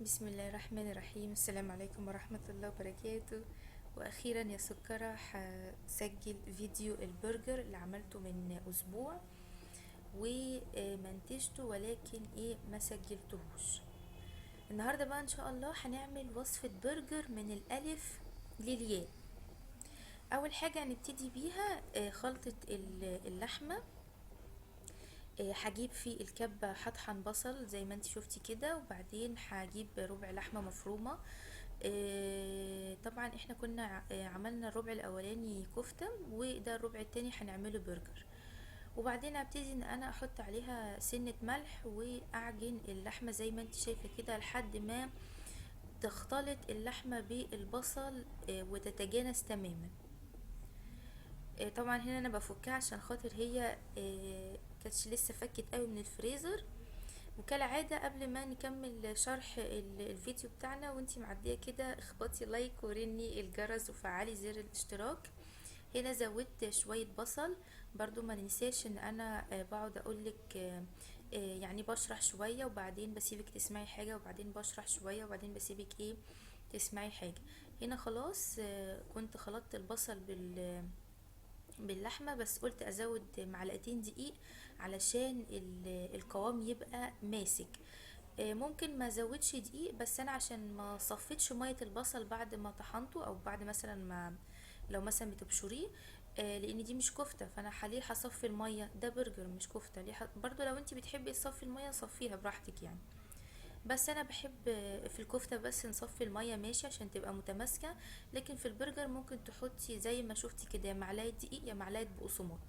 بسم الله الرحمن الرحيم. السلام عليكم ورحمة الله وبركاته. واخيرا يا سكرة هسجل فيديو البرجر اللي عملته من اسبوع ومنتجته، ولكن ايه ما سجلتهوش. النهاردة بقى ان شاء الله هنعمل وصفة برجر من الالف للياء. اول حاجة هنبتدي بيها خلطة اللحمة. هجيب في الكبة هطحن بصل زي ما انت شفتي كده، وبعدين هجيب ربع لحمة مفرومة. طبعا احنا كنا عملنا الربع الاولاني كفتة، وده الربع التاني هنعمله برجر. وبعدين هبتدي ان انا احط عليها سنة ملح واعجن اللحمة زي ما انت شايفة كده لحد ما تختلط اللحمة بالبصل وتتجانس تماما. طبعا هنا انا بفكها عشان خاطر هي كانتش لسه فكت قوي من الفريزر. وكالعادة قبل ما نكمل شرح الفيديو بتاعنا وانتي معدية كده اخبطي like ورني الجرس وفعلي زر الاشتراك. هنا زودت شوية بصل برضو، ما ننساش ان انا بقعد اقولك، يعني بشرح شوية وبعدين بسيبك تسمعي حاجة، وبعدين بشرح شوية وبعدين بسيبك ايه تسمعي حاجة. هنا خلاص، كنت خلطت البصل باللحمة، بس قلت ازود معلقتين دقيق علشان القوام يبقى ماسك. ممكن ما ازودش دقيق، بس انا عشان ما صفيتش مية البصل بعد ما طحنته، او بعد مثلا ما لو مثلا بتبشريه، لان دي مش كفتة، فانا ليه هصفي المية؟ ده برجر مش كفتة. ليه برضو لو انتي بتحبي تصفي المية صفيها براحتك يعني، بس انا بحب في الكفتة بس نصفي المية ماشي عشان تبقى متماسكة، لكن في البرجر ممكن تحطي زي ما شفتي كده معلقة دقيق يا معلقة بقسماط.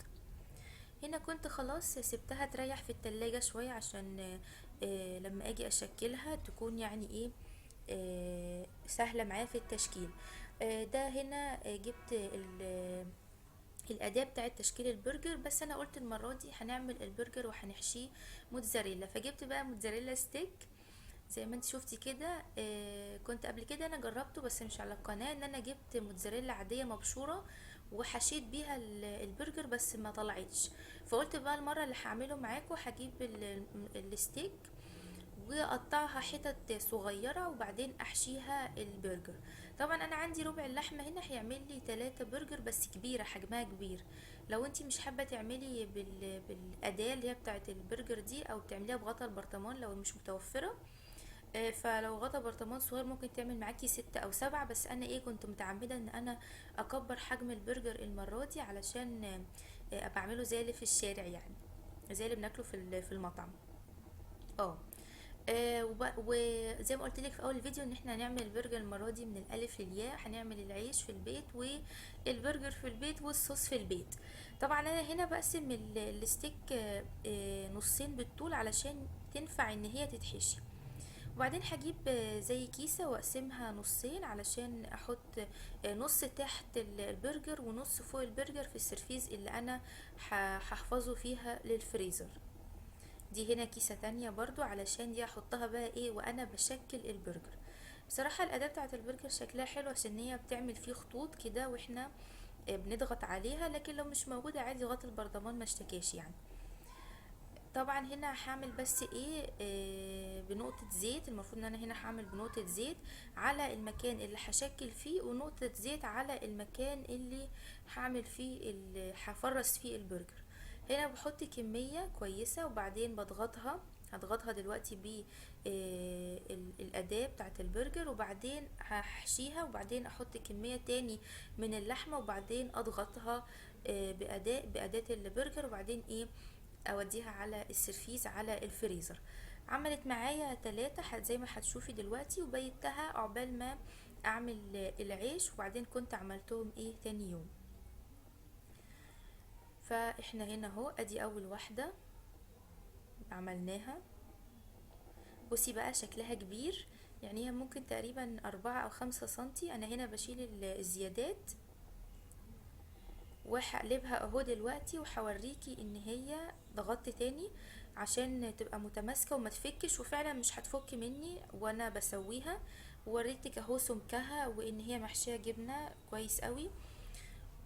هنا كنت خلاص سبتها تريح في التلاجة شوية عشان لما اجي اشكلها تكون يعني ايه، سهلة معايا في التشكيل. ده هنا، جبت الأداة بتاعة تشكيل البرجر، بس أنا قلت المرة دي هنعمل البرجر وهنحشيه موتزاريلا، فجبت بقى موتزاريلا stick زي ما انت شفتي كده. كنت قبل كده انا جربته بس مش على القناة، ان انا جبت موتزاريلا عادية مبشورة وحشيت بيها البرجر بس ما طلعتش، فقلت بقى المرة اللي هعمله معاكم هجيب ال stick واقطعها حتت صغيرة وبعدين احشيها البرجر. طبعا انا عندي ربع اللحمة هنا هيعمل لي 3 برجر بس كبيرة، حجمها كبير. لو انتي مش حابة تعملي بالأداة اللي هي بتاعت البرجر دي، او تعمليها بغطا البرطمان لو مش متوفرة، فلو غطا برطمان صغير ممكن تعمل معاكي 6 او 7، بس انا كنت متعمدة ان انا اكبر حجم البرجر المرة دي علشان ابقى اعمله زي اللي في الشارع، يعني زي اللي بناكله في المطعم. وزي ما قلت لك في اول الفيديو ان احنا هنعمل البرجر المره دي من الالف للياء، هنعمل العيش في البيت والبرجر في البيت والصوص في البيت. طبعا انا هنا بقسم الستيك، نصين بالطول علشان تنفع ان هي تتحشي. وبعدين هجيب، زي كيسه واقسمها نصين علشان احط، نص تحت البرجر ونص فوق البرجر في السرفيز اللي انا هحفظه فيها للفريزر. دي هنا كيسة تانية برضو علشان دي احطها بقى وانا بشكل البرجر. بصراحة الأداة بتاعت البرجر شكلها حلو عشان هي بتعمل فيه خطوط كده واحنا بنضغط عليها، لكن لو مش موجودة عادي غطا البرطمان ما اشتكاش يعني. طبعا هنا هعمل بس بنقطة زيت، المفروض ان انا هنا هعمل بنقطة زيت على المكان اللي هشكل فيه، ونقطة زيت على المكان اللي هعمل فيه هفرس فيه البرجر. هنا بحط كمية كويسة وبعدين بضغطها، هضغطها دلوقتي ب، الأداة بتاعت البرجر، وبعدين هحشيها، وبعدين احط كمية تاني من اللحمة، وبعدين اضغطها، بأداة البرجر، وبعدين اوديها على السرفيز على الفريزر. عملت معايا 3 زي ما هتشوفي دلوقتي، وبيتها عقبال ما اعمل العيش، وبعدين كنت عملتهم تاني يوم. فاحنا هنا اهو ادي اول واحدة عملناها. بصي بقى شكلها كبير، يعني هي ممكن تقريبا 4 او 5 سنتي. انا هنا بشيل الزيادات وهقلبها اهو دلوقتي، وهوريكي ان هي ضغطت تاني عشان تبقى متماسكة وما تفكش، وفعلا مش هتفك مني وانا بسويها. ووريتك اهو سمكها وان هي محشية جبنة كويس قوي.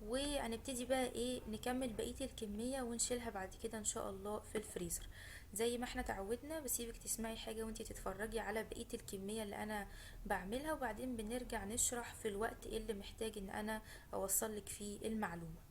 وهنبتدي بقى نكمل بقية الكمية ونشيلها بعد كده ان شاء الله في الفريزر. زي ما احنا تعودنا بسيبك تسمعي حاجة وانتي تتفرجي على بقية الكمية اللي انا بعملها، وبعدين بنرجع نشرح في الوقت اللي محتاج ان انا اوصلك فيه المعلومة.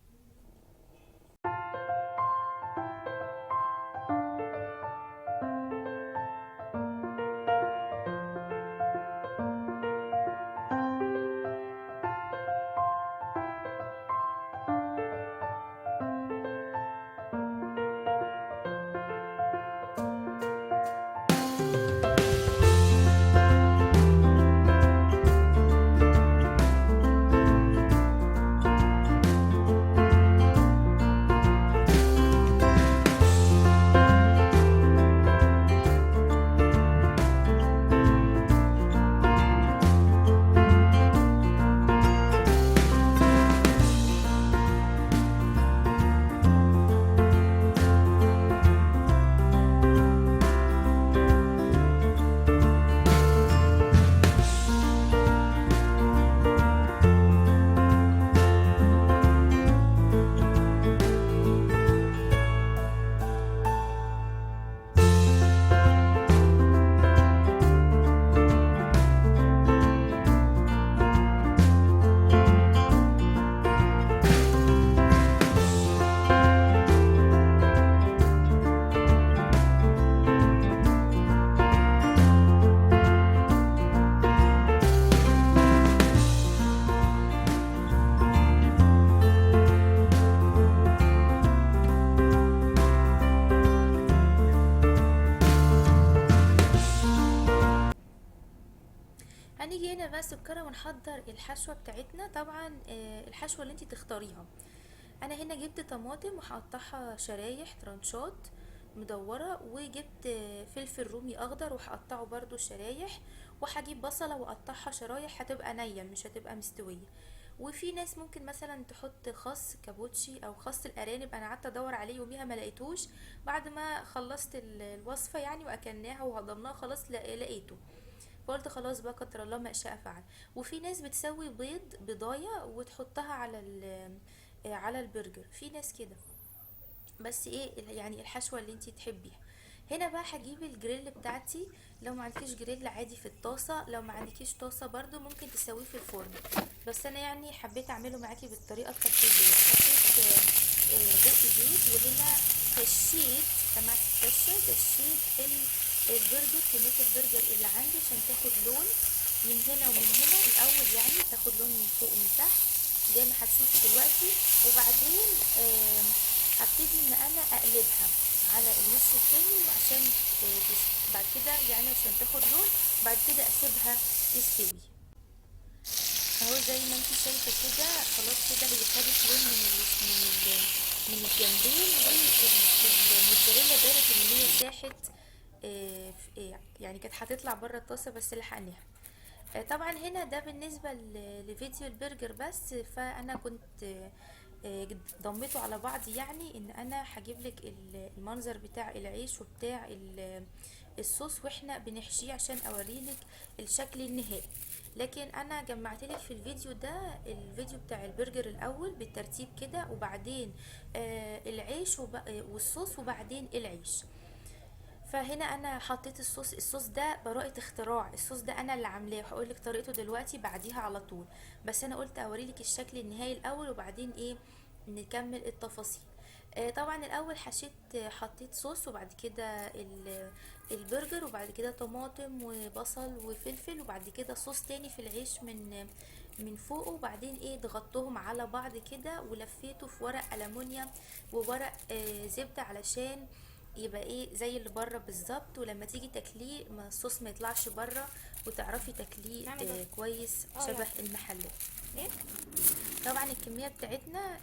هنيجي هنا بقى سكرة ونحضر الحشوة بتاعتنا. طبعا الحشوة اللي انتي تختاريها. انا هنا جبت طماطم وهقطعها شرايح ترانشات مدورة، وجبت فلفل رومي اخضر وهقطعه برضو شرايح، وهجيب بصلة واقطعها شرايح، هتبقى نية مش هتبقى مستوية. وفي ناس ممكن مثلا تحط خس كابوتشي او خس الارانب، انا قعدت ادور عليه يوميها ما لقيتوش، بعد ما خلصت الوصفة يعني واكلناها وهضمناها خلاص لقيته، فقلت خلاص بقى كتر الله ما شاء فعل. وفي ناس بتسوي بيض بضايه وتحطها على البرجر، في ناس كده، بس ايه يعني الحشوه اللي انتي تحبيها. هنا بقى هجيب الجريل بتاعتي، لو ما عندكيش جريل عادي في الطاسه، لو ما عندكيش طاسه برضو ممكن تسويه في الفرن، بس انا يعني حبيت اعمله معاكي بالطريقة التقليدية. حطيت بق زيت، وهنا كشيت، سمعت الكشه، كشيت البرجر، كمية البرجر اللي عندي عشان تاخد لون من هنا ومن هنا الاول، يعني تاخد لون من فوق ومن تحت زي ما هتشوفي دلوقتي. وبعدين هبتدي ان انا اقلبها على الوش التاني عشان بعد كده يعني عشان تاخد لون، بعد كده اسيبها تستوي. اهو زي ما انتي شايفه كده خلاص كده هي خدت لون من الجنبين، والموتزاريلا بانت ان هي ساحت، يعني كانت هتطلع بره الطاسه بس لحقناها. طبعا هنا ده بالنسبة لفيديو البرجر بس، فانا كنت ضميته على بعض، يعني ان انا هجيب لك المنظر بتاع العيش وبتاع الصوص واحنا بنحشيه عشان اوريلك الشكل النهائي. لكن انا جمعت لك في الفيديو ده الفيديو بتاع البرجر الاول بالترتيب كده، وبعدين العيش والصوص، وبعدين العيش. فهنا انا حطيت الصوص، الصوص ده براءة اختراع، الصوص ده انا اللي عاملاه، هقول لك طريقته دلوقتي بعديها على طول، بس انا قلت اوريلك الشكل النهائي الاول وبعدين ايه نكمل التفاصيل. طبعا الاول حطيت صوص، وبعد كده البرجر، وبعد كده طماطم وبصل وفلفل، وبعد كده صوص تاني في العيش من فوقه، وبعدين ايه ضغطتهم على بعض كده ولفيته في ورق ألمونيوم وورق زبدة علشان يبقى ايه زي اللي بره بالظبط، ولما تيجي تاكليه ما الصوص ما يطلعش بره وتعرفي تاكليه كويس شبه المحلات. طبعا الكمية بتاعتنا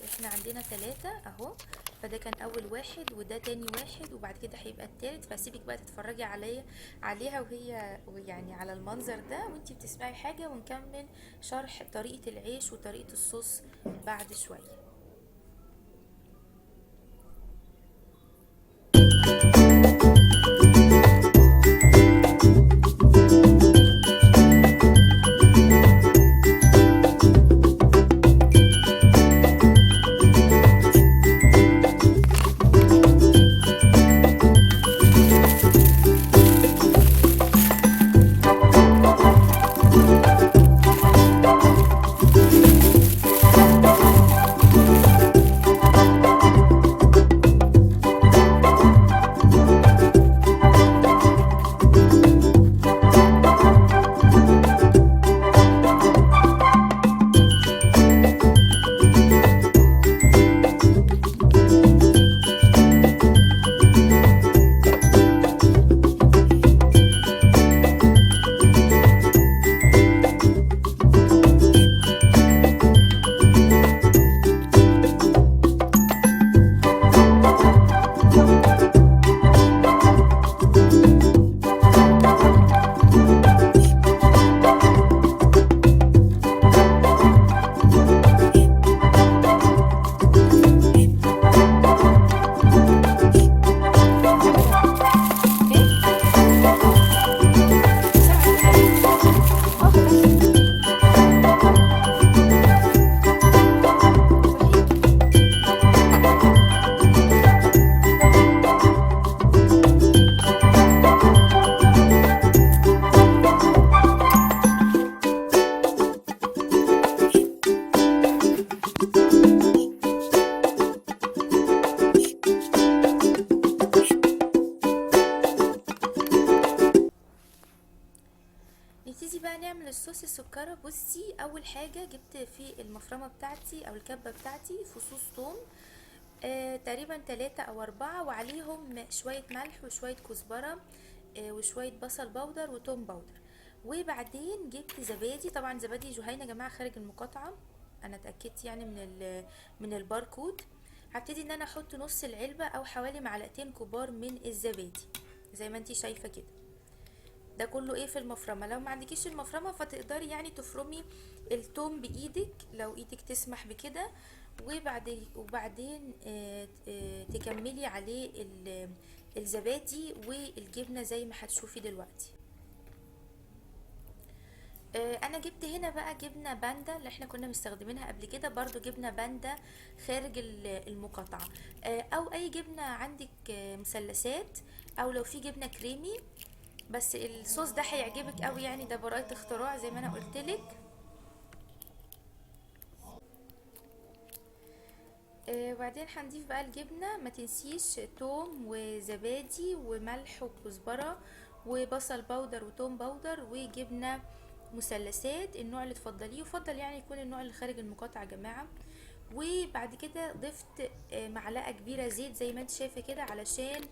احنا عندنا 3 اهو، فده كان اول واحد وده تاني واحد وبعد كده هيبقى التالت. فسيبك بقى تتفرجي عليها وهي يعني على المنظر ده وانتي بتسمعي حاجة، ونكمل شرح طريقه العيش وطريقه الصوص بعد شوية. هنبتدي بقى نعمل الصوص السكرة. بصي اول حاجة جبت في المفرمة بتاعتي او الكبة بتاعتي فصوص توم، تقريبا 3 او 4، وعليهم شوية ملح وشوية كزبرة، وشوية بصل بودر وتوم بودر. وبعدين جبت زبادي، طبعا زبادي جهينة يا جماعة خارج المقاطعة، انا اتأكدت يعني من الباركود. هبتدي ان انا احط نص العلبة او حوالي معلقتين كبار من الزبادي زي ما انتي شايفة كده. ده كله ايه في المفرمة. لو ما عندكيش المفرمة فتقدري يعني تفرمي التوم بايدك لو ايدك تسمح بكده، وبعدين تكملي عليه الزبادي والجبنة زي ما هتشوفي دلوقتي. انا جبت هنا بقى جبنة باندا اللي احنا كنا مستخدمينها قبل كده، برضو جبنة باندا خارج المقاطعة، او اي جبنة عندك، مثلثات، او لو في جبنة كريمي. بس الصوص ده هيعجبك قوي يعني، ده براءة اختراع زي ما انا قلتلك. وبعدين هنضيف بقى الجبنة، ما تنسيش توم وزبادي وملح وكزبرة وبصل بودر وتوم بودر وجبنة مثلثات، النوع اللي تفضليه، يفضل يعني يكون النوع اللي خارج المقاطعة يا جماعة. وبعد كده ضفت معلقة كبيرة زيت زي ما انت شايفة كده علشان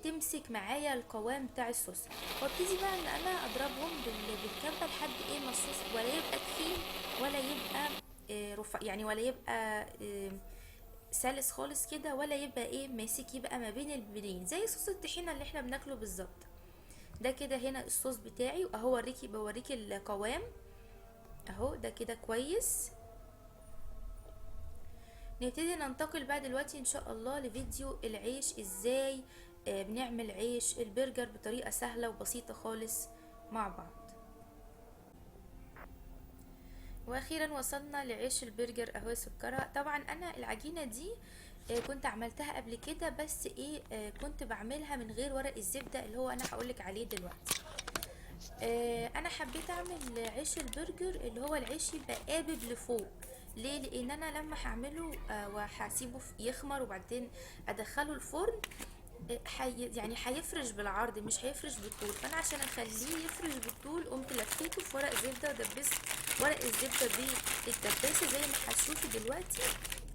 تمسك معايا القوام بتاع الصوص. وابتدي بقى ان انا اضربهم بالكبة لحد ايه ما الصوص ولا يبقى تخين ولا يبقى رفع يعني، ولا يبقى سلس خالص كده، ولا يبقى ايه ماسك، يبقى ما بين البنين زي صوص الطحينة اللي احنا بناكله بالظبط. ده كده هنا الصوص بتاعي، واهو بوريكي القوام اهو، ده كده كويس. نبتدي ننتقل بقى دلوقتي ان شاء الله لفيديو العيش، ازاي بنعمل عيش البرجر بطريقة سهلة وبسيطة خالص مع بعض. واخيرا وصلنا لعيش البرجر اهو سكرة. طبعا انا العجينة دي كنت عملتها قبل كده، بس كنت بعملها من غير ورق الزبدة اللي هو انا هقولك عليه دلوقتي. انا حبيت اعمل عيش البرجر اللي هو العيش يبقى قابب لفوق. ليه؟ لان انا لما هعمله، وهسيبه يخمر وبعدين ادخله الفرن، يعني هيفرش بالعرض مش هيفرش بالطول. فانا عشان اخليه يفرش بالطول قمت لفيته في ورق زبده ودبست ورق الزبده بالدباسه زي ما هتشوفي دلوقتي،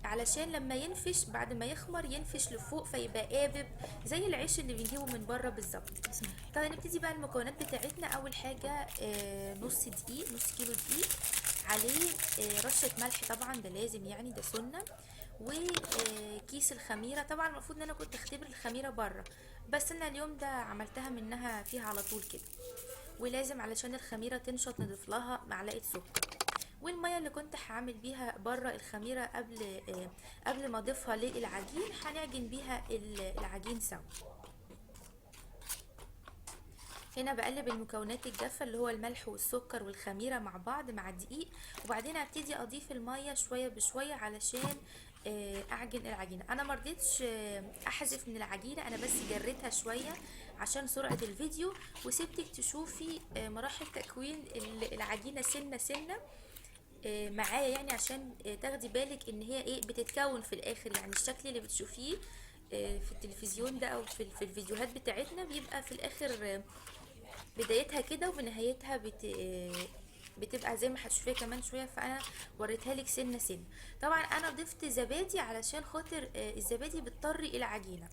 علشان لما ينفش بعد ما يخمر ينفش لفوق فيبقى قابب زي العيش اللي بنجيبه من بره بالظبط. طيب نبتدي بقى المكونات بتاعتنا. اول حاجه، نص دقيق، نص كيلو دقيق، عليه رشه ملح، طبعا ده لازم يعني ده سنه، وكيس الخميره. طبعا المفروض ان انا كنت اختبر الخميره بره، بس انا اليوم ده عملتها منها فيها على طول كده. ولازم علشان الخميره تنشط نضيف لها معلقه سكر. والميه اللي كنت هعمل بيها بره الخميره قبل ما اضيفها للعجين هنعجن بيها العجين سوا. هنا بقلب المكونات الجافه اللي هو الملح والسكر والخميره مع بعض مع الدقيق، وبعدين هبتدي اضيف الميه شويه بشويه علشان اعجن العجينه. انا ما رضيتش احذف من العجينه، انا بس جريتها شويه عشان سرعه الفيديو، وسبتك تشوفي مراحل تكوين العجينه سنه سنه، معايا، يعني عشان تاخدي بالك ان هي ايه بتتكون في الاخر. يعني الشكل اللي بتشوفيه في التلفزيون ده او في الفيديوهات بتاعتنا بيبقى في الاخر، بدايتها كده وبنهايتها بتبقى زي ما هتشوفيها كمان شويه. فانا وريتها لك سنه سنه. طبعا انا ضفت زبادي علشان خاطر الزبادي بتطري العجينه.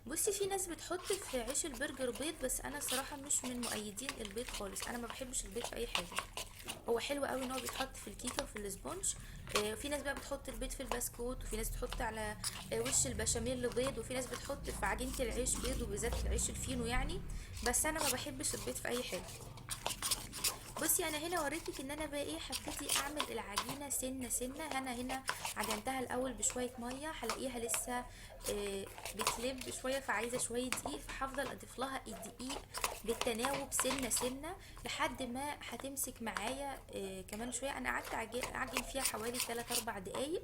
بصي في ناس بتحط في عيش البرجر بيض، بس انا صراحه مش من مؤيدين البيض خالص. انا ما بحبش البيض في اي حاجه. هو حلو قوي ان هو بيتحط في الكيكه وفي ال sponge. في ناس بقى بتحط البيض في البسكوت، وفي ناس بتحط على وش البشاميل بيض، وفي ناس بتحط في عجينه العيش بيض، وبالذات العيش الفينو يعني. بس انا ما بحبش البيض في اي حاجه. بصي انا هنا وريتك ان انا بقى ايه هبتدي اعمل العجينه سنه سنه. انا هنا عجنتها الاول بشويه ميه، هلاقيها لسه بتلب شويه، فعايزه شويه دقيق، فهفضل اضيف لها الدقيق بالتناوب سنه سنه لحد ما هتمسك معايا كمان شويه. انا قعدت اعجن فيها حوالي 3-4 دقايق،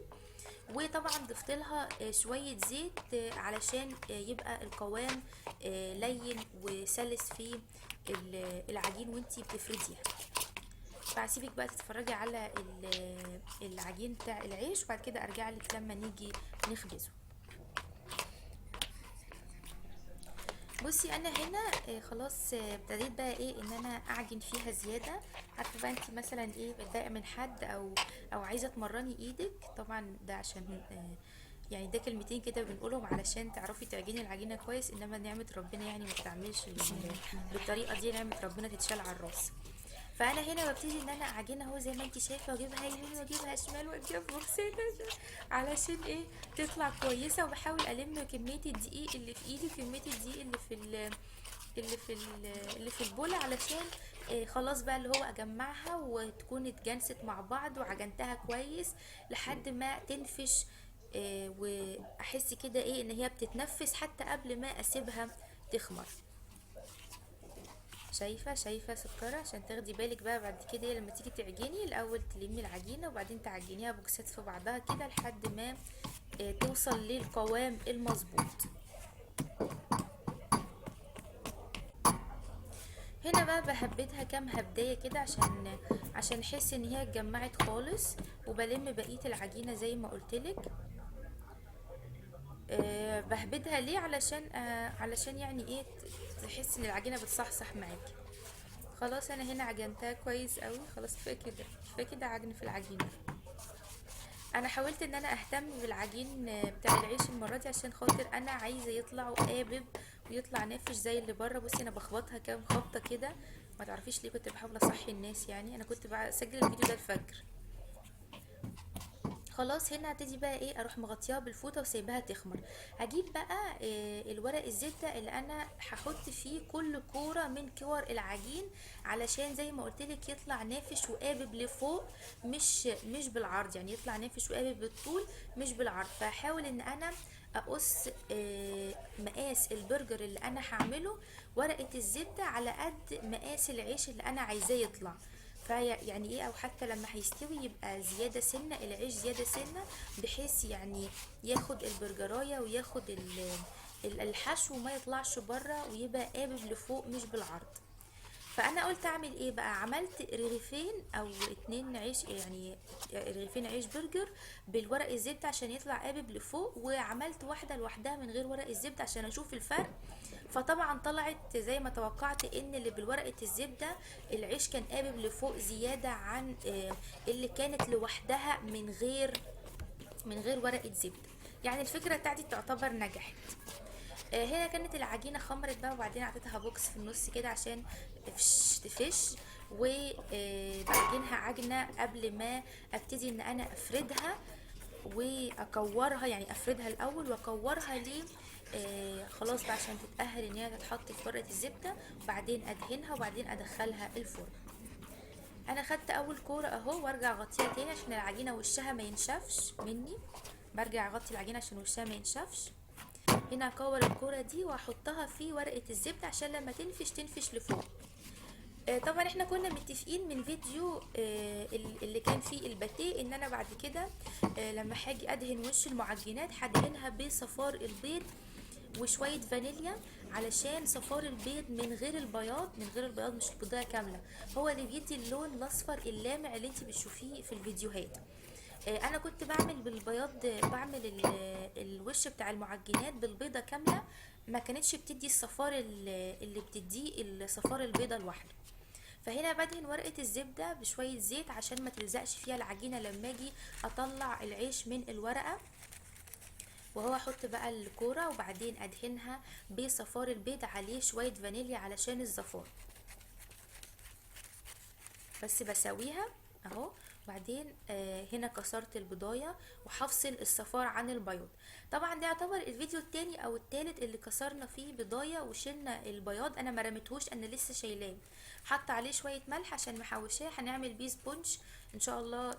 وطبعا ضفت لها شويه زيت علشان يبقى القوام لين وسلس في العجين وانتي بتفرديها. فهسيبك بقى تتفرجي على العجين بتاع العيش، وبعد كده ارجع لك لما نيجي نخبزه. بصي انا هنا خلاص ابتديت بقى ايه ان انا اعجن فيها زيادة. عارفه بقى انت مثلا ايه متضايقة من حد او عايزه تمرني ايدك، طبعا ده عشان يعني ده كلمتين كده بنقولهم علشان تعرفي تعجني العجينة كويس، انما نعمه ربنا يعني ما بتعملش بالطريقة دي، نعمه ربنا تتشال على الراس. فانا هنا ببتدي ان انا اعجنها اهو زي ما انت شايفه، واجيبها يمين واجيبها شمال واديها بوكسين علشان ايه تطلع كويسة. وبحاول الم كمية الدقيق اللي في ايدي وكمية الدقيق اللي في البوله، علشان خلاص بقى اللي هو اجمعها وتكون اتجانست مع بعض، وعجنتها كويس لحد ما تنفش، واحس كده ايه ان هي بتتنفس حتى قبل ما اسيبها تخمر. شايفه سكره، عشان تاخدي بالك بقى بعد كده لما تيجي تعجني الاول تلمي العجينة وبعدين تعجنيها بوكسات في بعضها كده لحد ما توصل للقوام المظبوط. هنا بقى بهبدها كام هبدايه كده عشان احس ان هي اتجمعت خالص، وبلم بقية العجينة زي ما قلتلك. بهبدها ليه؟ علشان يعني ايه تحس ان العجينة بتصحصح معاكي. خلاص انا هنا عجنتها كويس قوي، خلاص كفاية كده، كفاية كده عجن في العجينة. انا حاولت ان انا اهتم بالعجين بتاع العيش المرة دي عشان خاطر انا عايزه يطلع قابب ويطلع نافش زي اللي بره. بصي انا بخبطها كام خبطه كده، ما تعرفيش ليه كنت بحاول اصحي الناس، يعني انا كنت بسجل الفيديو ده الفجر. خلاص هنا هبتدي بقى ايه اروح مغطياها بالفوطه وسايباها تخمر. هجيب بقى الورق الزبدة اللي انا هحط فيه كل كورة من كور العجين، علشان زي ما قلت لك يطلع نافش وقابب لفوق، مش بالعرض، يعني يطلع نافش وقابب بالطول مش بالعرض. فهحاول ان انا اقص مقاس البرجر اللي انا هعمله ورقة الزبدة على قد مقاس العيش اللي انا عايزاه يطلع. في يعني ايه، او حتى لما هيستوي يبقى زيادة سنة، العيش زيادة سنة، بحيث يعني ياخد البرجراية وياخد الحشو وما يطلعش بره، ويبقى قابب لفوق مش بالعرض. فانا قلت اعمل ايه بقى، عملت رغيفين او 2 عيش، يعني رغيفين عيش برجر بالورق الزبدة عشان يطلع قابب لفوق، وعملت واحدة لوحدها من غير ورق الزبدة عشان اشوف الفرق. فطبعا طلعت زي ما توقعت ان اللي بالورقة الزبدة العيش كان قابب لفوق زيادة عن اللي كانت لوحدها من غير ورقة زبدة. يعني الفكرة بتاعتي تعتبر نجحت. هنا كانت العجينة خمرت بقى، وبعدين عطيتها بوكس في النص كده عشان تفش، وبعجنها عجنة قبل ما ابتدي ان انا افردها واكورها، يعني افردها الاول واكورها ليه خلاص بقى عشان تتأهل ان هي تتحط في ورقة الزبدة، وبعدين ادهنها وبعدين ادخلها الفرن. انا خدت اول كورة اهو، وارجع اغطيها تاني عشان العجينة وشها ما ينشفش مني، برجع اغطي العجينة عشان وشها ما ينشفش. هنا اكور الكورة دي واحطها في ورقة الزبدة عشان لما تنفش تنفش لفوق. طبعا احنا كنا متفقين من فيديو اللي كان فيه الباتيه ان انا بعد كده لما هاجي ادهن وش المعجنات هدهنها بصفار البيض وشوية فانيليا، علشان صفار البيض من غير البياض، من غير البياض مش البيضايه كاملة، هو اللي بيدي اللون الاصفر اللامع اللي انت بتشوفيه في الفيديوهات. انا كنت بعمل بالبياض، بعمل الوش بتاع المعجنات بالبيضه كاملة، ما كانتش بتدي الصفار اللي بتديه الصفار البيضة لوحده. فهنا بدهن ورقة الزبدة بشوية زيت عشان ما تلزقش فيها العجينة لما اجي اطلع العيش من الورقة، وهو احط بقى الكورة وبعدين ادهنها بصفار البيض عليه شوية فانيليا علشان الزفار، بس بسويها اهو. وبعدين هنا كسرت البضايه وهفصل الصفار عن البياض. طبعا ده يعتبر الفيديو التاني او التالت اللي كسرنا فيه بضايه وشلنا البياض، انا ما رميتهوش، انا لسه شايلاه، حاطه عليه شوية ملح عشان محوشاه، هنعمل بيه sponge ان شاء الله.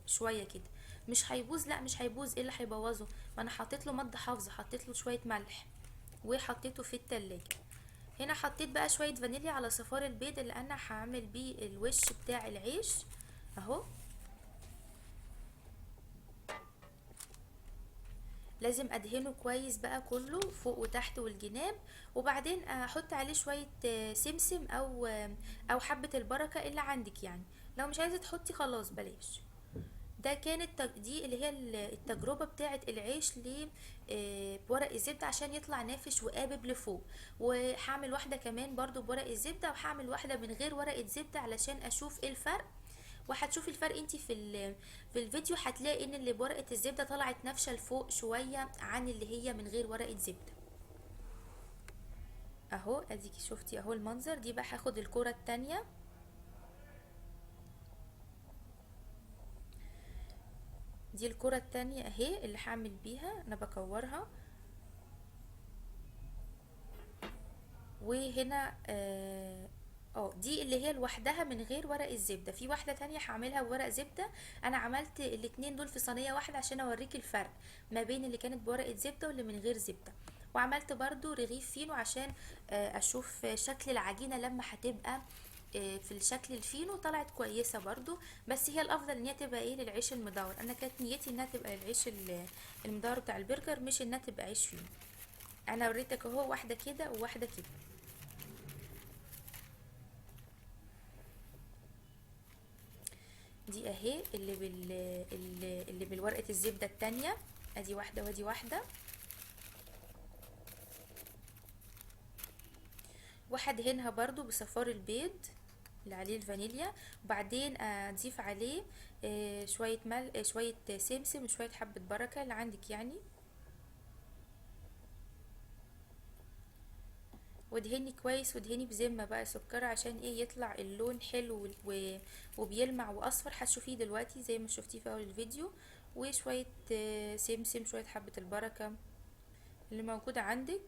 شوية كده مش هيبوظ، لا مش هيبوظ، ايه اللي هيبوظه؟ ما انا حطيت له مادة حافظه، حطيت له شوية ملح وحطيته في التلاجة. هنا حطيت بقى شوية فانيليا على صفار البيض اللي انا هعمل بيه الوش بتاع العيش اهو. لازم ادهنه كويس بقى كله فوق وتحت والجناب، وبعدين احط عليه شوية سمسم او حبة البركة اللي عندك، يعني لو مش عايزة تحطي خلاص بلاش. ده كانت دي اللي هي التجربة بتاعة العيش بورق الزبدة عشان يطلع نافش وقابب لفوق. وهعمل واحدة كمان برضو بورق الزبدة، وهعمل واحدة من غير ورقة زبدة علشان اشوف ايه الفرق. وهتشوفي الفرق انتي في الفيديو، هتلاقي ان اللي بورقة الزبدة طلعت نافشة لفوق شوية عن اللي هي من غير ورقة زبدة. اهو اديكي شفتي اهو المنظر. دي بقى هاخد الكرة التانية، دي الكرة التانية اهي اللي هعمل بيها، انا بكورها. وهنا دي اللي هي لوحدها من غير ورق الزبدة. في واحدة تانية هعملها بورق زبدة. انا عملت الاتنين دول في صينية واحدة عشان اوريك الفرق ما بين اللي كانت بورقة زبدة واللي من غير زبدة. وعملت برضو رغيف فينو عشان اشوف شكل العجينة لما هتبقى في الشكل الفينو. طلعت كويسة برضو، بس هي الافضل ان هي تبقى للعيش المدور. انا كانت نيتي انها تبقى للعيش المدور بتاع البرجر، مش انها تبقى عيش فينو. انا وريتك اهو واحدة كده وواحدة كده. دي اهي اللي بالورقة الزبدة التانية، ادي واحدة وادي واحدة. وهدهنها برضو بصفار البيض اللي عليه الفانيليا، وبعدين اضيف عليه شوية ملح، شوية سمسم، وشوية حبة بركة اللي عندك يعني. وادهني كويس، وادهني بذمة بقى سكر عشان يطلع اللون حلو وبيلمع واصفر. هتشوفيه دلوقتي زي ما شفتيه في اول الفيديو. وشوية سمسم، شوية حبة البركة اللي موجودة عندك.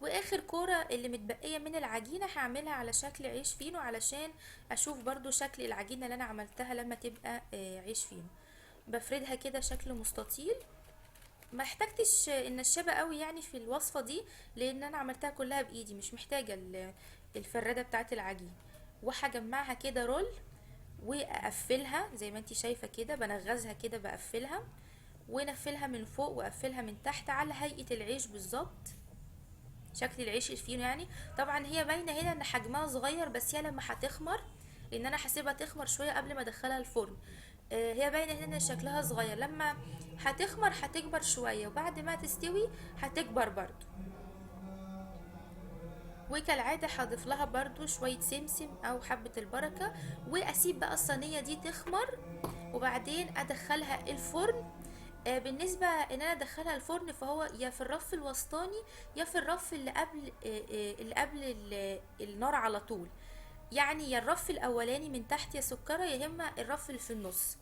واخر كورة اللي متبقية من العجينة هعملها على شكل عيش فينو علشان اشوف برضو شكل العجينة اللي انا عملتها لما تبقى عيش فينو. بفردها كده شكل مستطيل. ما احتاجتش النشابة قوي في الوصفة دي لان انا عملتها كلها بايدي، مش محتاجة الفرادة بتاعت العجين. وهجمعها كده رول واقفلها زي ما انتي شايفة كده، بنغزها كده بقفلها، ونفلها من فوق واقفلها من تحت على هيئة العيش بالظبط، شكل العيش الفينو يعني. طبعا هي باينة هنا ان حجمها صغير، بس هي لما هتخمر، لان انا هسيبها تخمر شوية قبل ما ادخلها الفرن، هي باينة هنا ان شكلها صغير، لما هتخمر هتكبر شوية، وبعد ما تستوي هتكبر برضو. وكالعادة هضيف لها برضو شوية سمسم او حبة البركة، واسيب بقى الصينية دي تخمر وبعدين ادخلها الفرن. بالنسبة ان انا ادخلها الفرن فهو يا في الرف الوسطاني يا في الرف اللي قبل، اللي قبل النار على طول، يعني يا الرف الاولاني من تحت يا سكرة، يا اما الرف اللي في النص.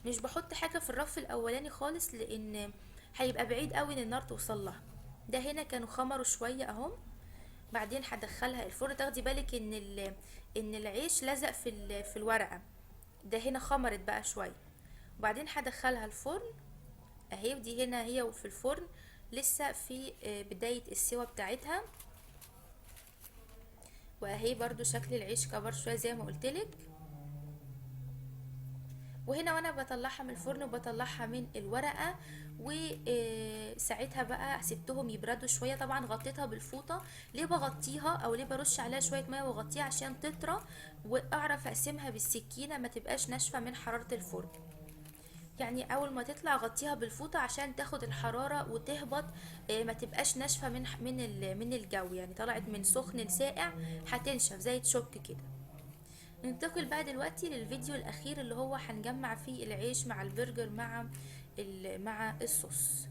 مش بحط حاجة في الرف الاولاني خالص لان هيبقى بعيد قوي ان النار توصل لها. ده هنا كانوا خمروا شوية اهم. بعدين هدخلها الفرن. تاخدي بالك ان العيش لزق في الورقة، ده هنا خمرت بقى شوية. وبعدين هدخلها الفرن اهي، ودي هنا هي وفي الفرن لسه في بداية السوا بتاعتها. واهي برضو شكل العيش كبر شوية زي ما قلتلك. وهنا وانا بطلعها من الفرن وبطلعها من الورقة، وساعتها بقى سبتهم يبردوا شوية. طبعا غطيتها بالفوطة. ليه بغطيها او ليه برش عليها شوية مية واغطيها؟ عشان تطرى واعرف اقسمها بالسكينة ما تبقاش ناشفة من حرارة الفرن. يعني اول ما تطلع غطيها بالفوطة عشان تاخد الحرارة وتهبط، ما تبقاش ناشفة من الجو، يعني طلعت من سخن لساقع هتنشف زي تشك كده. ننتقل بقى دلوقتي للفيديو الاخير اللي هو هنجمع فيه العيش مع البرجر مع الصوص.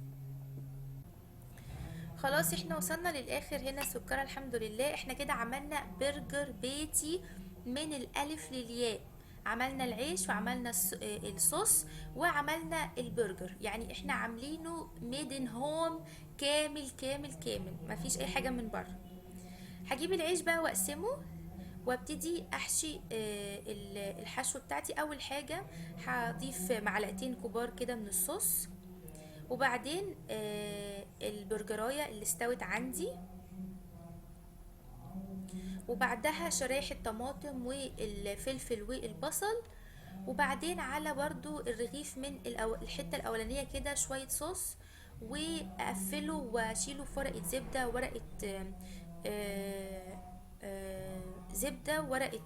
خلاص احنا وصلنا للاخر هنا سكرة الحمد لله. احنا كده عملنا برجر بيتي من الالف للياء، عملنا العيش وعملنا الصوص وعملنا البرجر، يعني احنا عاملينه made in home كامل كامل كامل، مفيش اي حاجة من بره. هجيب العيش بقى واقسمه وابتدي احشي الحشو بتاعتي. اول حاجة هضيف معلقتين كبار كده من الصوص، وبعدين البرجراية اللي استوت عندي، وبعدها شرايح الطماطم والفلفل والبصل، وبعدين على برضو الرغيف من الحتة الأولانية كده شوية صوص، وأقفله وأشيله في ورقة زبدة ورقة زبدة وورقة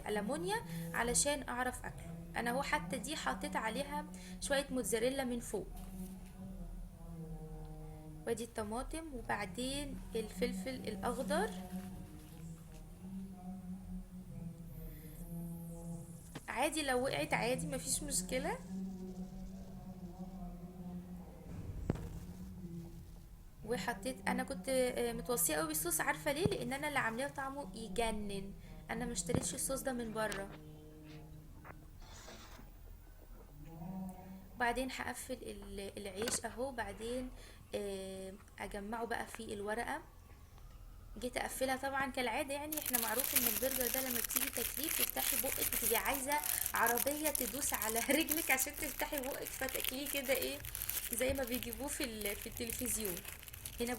ألمونيا علشان اعرف اكله. انا هو حتى دي حطيت عليها شوية موتزاريلا من فوق. وادي الطماطم وبعدين الفلفل الاخضر. عادي لو وقعت عادي مفيش مشكلة. وحطيت، انا كنت متوصيه قوي بالصوص، عارفه ليه؟ لان انا اللي عاملاه طعمه يجنن، انا ما اشتريتش الصوص ده من بره. بعدين هقفل العيش اهو، بعدين اجمعه بقى في الورقة. جيت اقفلها طبعا كالعادة، يعني احنا معروف ان البرجر ده لما بتيجي تاكليه بتفتحي بقك بتبقي عايزه عربية تدوس على رجلك عشان تفتحي بقك، فتاكليه كده ايه زي ما بيجيبوه في التلفزيون. هنا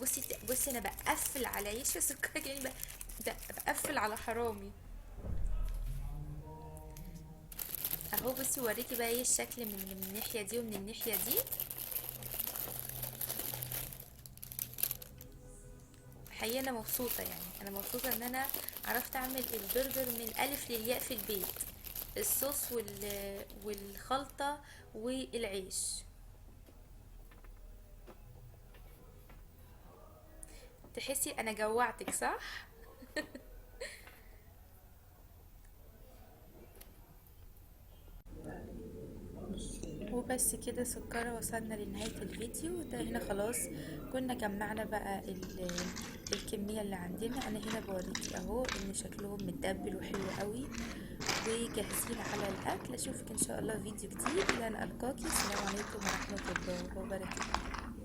بصي انا بقفل على عيش سكر، يعني بقفل على حرامي اهو. بصي وريكي بقى ايه الشكل من الناحية دي ومن الناحية دي. حقيقة انا مبسوطة، يعني انا مبسوطة ان انا عرفت اعمل البرجر من الف للياء في البيت، الصوص والخلطه والعيش. تحسي انا جوعتك صح؟ وبس كده سكرة، وصلنا لنهاية الفيديو ده. هنا خلاص كنا جمعنا بقى الكمية اللي عندنا. انا هنا بوريكي اهو ان شكلهم متدبل وحلو قوي وجاهزين على الاكل. اشوفك ان شاء الله فيديو جديد، الى ان القاكي. السلام عليكم ورحمة الله وبركاته.